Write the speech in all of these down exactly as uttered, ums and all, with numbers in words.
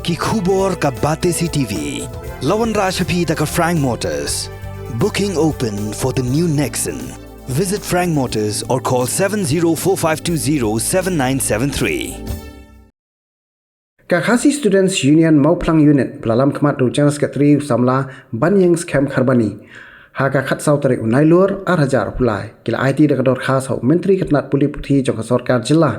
Ki khubor ka Batesi T V. La wanrah sha phi da ka Frank Motors. Booking open for the new Nexon. Visit Frank Motors or call seven zero four five two zero seven nine seven three. Ka Khasi Students Union Mawphlang Unit, pynlong khmat da u General Secretary u samla Banïeng Skhem Kharbani, ha ka khatsaw tarik u Nailur ar hajar arphew lai, ki la aiti da ka dorkhas ha u Myntri ka tnat pule puthi jong ka sorkar jylla,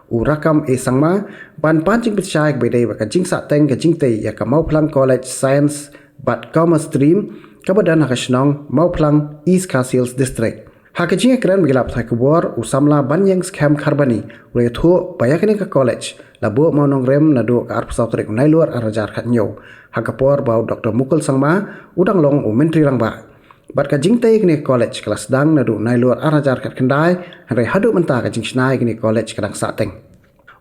u Rakkam A Sangma, ban pan jingpynshai kaba ïadei bad ka jingsahteng ka jingtei ïa ka Mawphlang College Science bad Commerce Stream, kaba don ha ka shnong Mawphlang, East Khasi Hills District. Ha ka jingïakren bad ki lad pathai khubor, u samla Banïeng Skhem Kharbani u la ïathuh ba ïa kane ka college la buh mawnongrim naduh ka arphew saw tarik u Nailur ar hajar khathynñiew, ha ka por ba u Doktor Mukul Sangma u dang long u Myntri Rangbah. Bad ka jingtei ïa kane ka college ka la sdang naduh u Nailur ar hajar khatkhyndai, hynrei haduh mynta ka jingshna ïa kane ka college ka dang sahteng.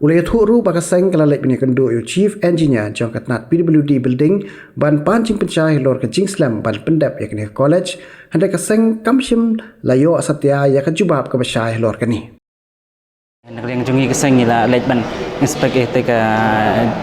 U la ïathuh ruh ba ka seng ka la leit ban ïakynduh ïa u Chief Engineer jong ka tnat P W D Building ban pan jingpynshai halor ka jingslem ban pyndep ïa kane ka college, hynrei ka seng kam shym la ïoh satia ïa ka jubab kaba shai halor kane. Na ka liang jong ngi ka seng ngi la leit ban inspect ïa kata ka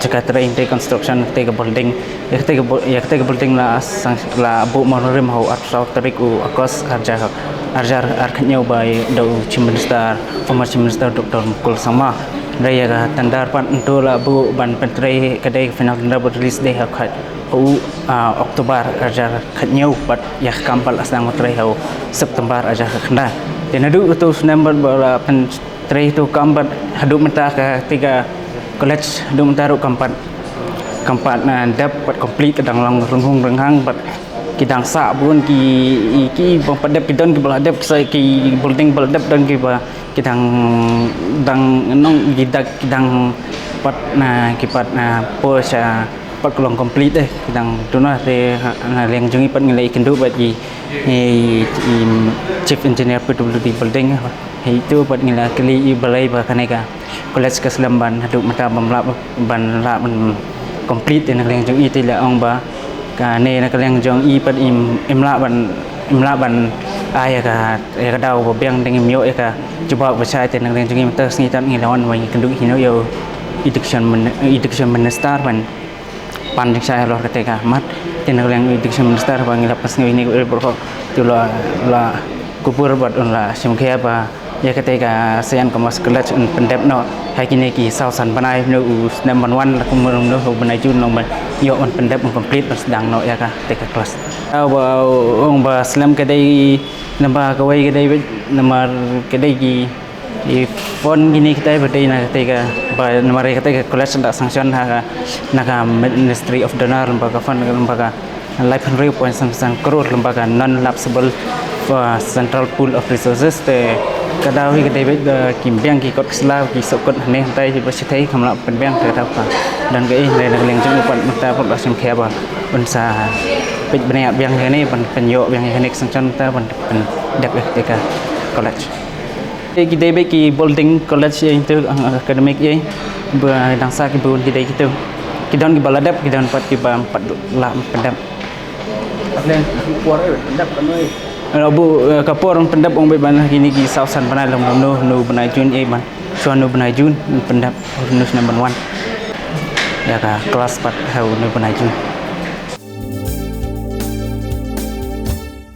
jaka trei, ïa kata ka construction, ïa kata ka building, ïa kata ka bu-, ïa kata ka building la sang, la buh mawnongrim ha u arphew saw tarik u August ar hajar, ar hajar ar khathynñiew ba ïa da u Chief Minister, former Chief Minister Doktor Mukul Sangma. Hynrei ïa ka tender pat ntu la buh ban pyntrei ka dei ka final tender ba release dei ha u khat, ha u, ah, October ar hajar khathynñiew bad ïa ka kam pat la sdang ban trei ha u September ar hajar khatkhyndai. Te naduh utu u snem pat ba la pyntrei utu u kam pat haduh mynta kata ka college haduh mynta ruh kam pat, kam pat, ah, dep bad complete, ka dang long rynghung rynghang bad ki dang sah bun ki, ki bym pat dep, ki don kiba la dep, ki sa, ki building ba la dep don kiba ki dang, dang nong ki dak, ki dang pat na, ki pat na poi sha pat ka long complete eh, ki dang tu na. Te ha, na liang jong ngi pat ngi la ïakynduh bad i, i, i Chief Engineer P W D Building. Hei tu pat ngi la kylli i balei ba kane ka college ka slem ban haduh mynta bym lah ban, lah ban complete. Te na ka liang jong i te la ong ba kane na ka liang jong i pat im, im lah ban, im lah ban ai ïa ka, ïa ka daw ba biang, dang im ïoh ïa ka jubab ba shai. Te na ka liang jong i mynta ka sngi tad ngi la wan ban ïakynduh hi noh ïa u Education Min-, Education Minister ban pan jingshai halor kata ka mat. Te na ka liang u Education Minister ba ngi la pynsngew hi ne ka report ko, te u la, la kubur bad un la shim khia ba ïa kata ka Saint Commerce College un pyndep noh ha kine ki saw san bnai, na u snem ban wan la kumno kumno u bnai June nong ban ïoh un pyndep, un complete, un sdang noh ïa kata ka class. Ba ong ba slem ka dei, namar kawei ka dei, namar ka dei ki, ki fund kine kita ba dei na kata ka, ba namar kata ka college la sanction ha ka, na ka Ministry of DoNER, lem bad ka fund, lem bad ka laiphew hynriew point san san klur lem bad ka non lapsable, uh, central pool of resources. Te ka daw hi ka dei beit ba kim biang ki kot ki sla ki shu kot hangne hangtai ba shithei kam lah pynbiang. Te ka daw ka don kaei, hynrei na ka liang jong u pat mynta pat la shim khia ba un sa peit bniah biang ïa kane, ban pynïoh biang ïa kane ka sanction mynta ban pyndep ïa kata ka college. Te ki dei beit ki building college ïa, ïa kito, ah, academic ïa, ba dang sah ki bun ki dei kito. Ki don kiba la dep, ki don pat kiba ym pat lah pyndep. Ka por, eh, pyndep ka noi. Ïa, bu, eh, ka por pyndep ong beit ban ha kine ki saw san bnai lem, lem, no, no bnai June ïa ban. Shuwa no bnai June pyndep, no snem ban wan ïa ka class pat ha u no bnai June.